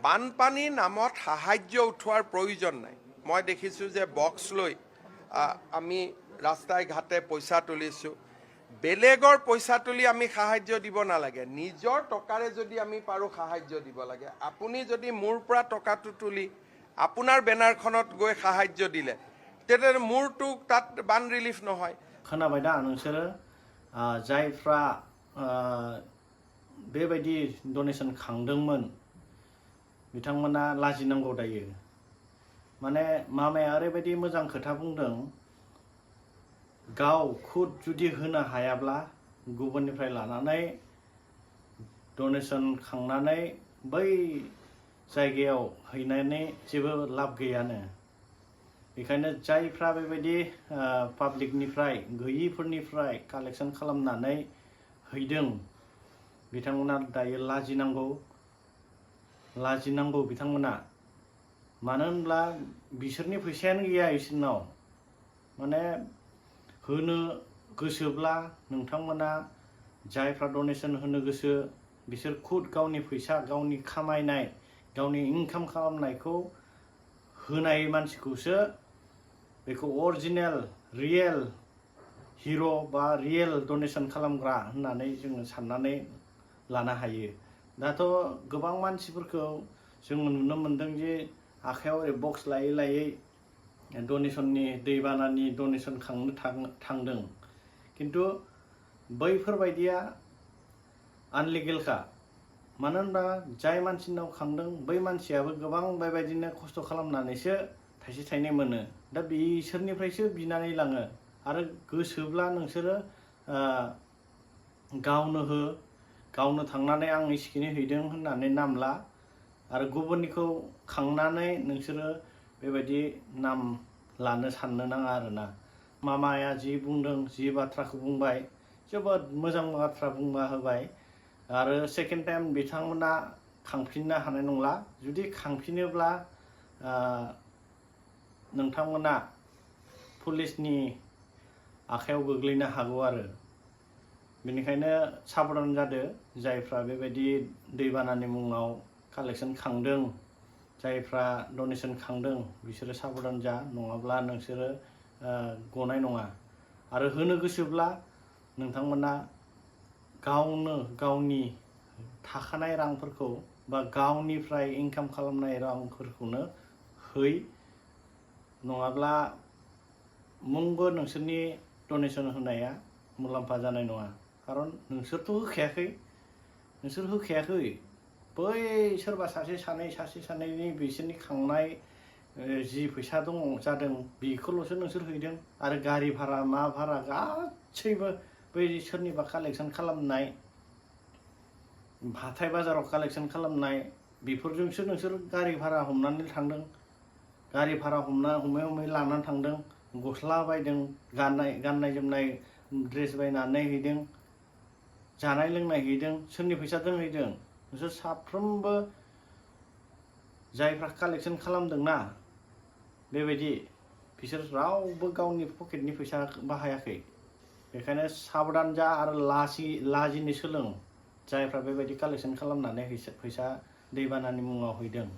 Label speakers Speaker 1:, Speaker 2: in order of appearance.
Speaker 1: বানপানী নামত সাহায্য উঠোৱাৰ প্ৰয়োজন নাই। মই দেখিছোঁ যে বক্স লৈ আমি ৰাস্তাই ঘাটে পইচা তুলিছোঁ। বেলেগৰ পইচা তুলি আমি সাহায্য দিব নালাগে, নিজৰ টকাৰে যদি আমি পাৰোঁ সাহায্য দিব লাগে। আপুনি যদি মোৰ পৰা টকাটো তুলি আপোনাৰ বেনাৰখনত গৈ সাহায্য দিলে তেতিয়াহ'লে মোৰটো তাত বান ৰিলিফ নহয়।
Speaker 2: खोनाबाय दा नोंसोरो जायफ्रा बेबायदि डनेशन खांदोंमोन बिथांमोना लाजिनांगौ दायो। माने मामाया ओरैबायदि मोजां खोथा बुंदों, गाव खुद जुदि होनो हायाब्ला गुबुननिफ्राय लानानै डनेशन खांनानै बै जायगायाव हैनानै जेबो लाब गैयानो। बेखायनो जायफ्रा बेबायदि पाब्लिकनिफ्राय गैयिफोरनिफ्राय कालेक्शन खालामनानै हैदों बिथांमोना दायो लाजिनांगौ बिथांमोना। मानो होनब्ला बिसोरनि फैसायानो गैया इसोरनाव। माने होनो गोसोब्ला नोंथांमोना जायफ्रा डनेशन होनो गोसो बिसोर खुद गावनि फैसा गावनि खामायनाय गावनि इनकाम खालामनायखौ होनाय मानसिखौसो बेखौ अरिजिनेल रियेल हिर' बा रियेल डनेशन खालामग्रा होननानै जोङो साननानै लानो हायो। दाथ' गोबां मानसिफोरखौ जोङो नुनो मोनदों जे आखायाव ओरै बक्स लायै लायै डनेशननि दैबानानि डनेशन खांनो थांदों। किन्तु बैफोरबायदिया आनलिगेलखा। मानो होनबा जाय मानसिनाव खांदों बै मानसियाबो गोबां बेबायदिनो खस्थ' खालामनानैसो थाइसे थाइनै मोनो। दा बिसोरनिफ्रायसो बिनानै लाङो। आरो गोसोब्ला नोंसोरो गावनो थांनानै आं इसिखिनि हैदों होननानै नामला। आरो गुबुननिखौ खांनानै नोंसोरो बेबायदि नाम लानो साननो नाङा आरोना। मामाया जि बुंदों जि बाथ्राखौ बुंबाय जोबोद मोजां बाथ्रा बुंना होबाय। आरो सेकेन्ड टाइम बिथांमोना खांफिननो हानाय नंला। जुदि खांफिनोब्ला नोंथांमोना पुलिसनि आखायाव गोग्लैनो हागौ आरो। बेनिखायनो साबधान जादो जायफ्रा बेबायदि दैबानानि मुङाव कालेक्शन खांदों, जायफ्रा डनेशन खांदों बिसोरो साबधान जा, नङाब्ला नोंसोरो गनाय नङा। आरो होनो गोसोब्ला नोंथांमोना गावनो गावनि थाखानाय रांफोरखौ बा गावनिफ्राय इनकाम खालामनाय रांफोरखौनो है, नङाब्ला मुंबो नोंसोरनि डनेशन होनाया मुलाम्फा जानाय नङा। खारन नोंसोरथ' होखायाखै, बै सोरबा सासे सानैनि बिसोरनि खांनाय जि फैसा जादों बेखौल'सो नोंसोर हैदों। आरो गारि भारा मा भारा गासैबो बै सोरनिबा कालेक्शन खालामनाय हाथाय बाजाराव कालेक्शन खालामनाय बेफोरजोंसो नोंसोर गारि भारा हमनानै थांदों। गारि भारा हमै लानानै थांदों। गस्ला बायदों, गाननाय जोमनाय ड्रेस बायनानै हैदों, जानाय लोंनाय हैदों, सोरनि फैसाजों हैदों। नोंसोर साफ्रोमबो जायफ्रा कालेक्शन खालामदोंना बेबायदि बिसोर रावबो गावनि पकेटनि फैसा बाहायाखै। बेखायनो साबधान जा आरो लाजिनो सोलों जायफ्रा बेबायदि कालेक्शन खालामनानै फैसा दैबानानि मुङाव हैदों।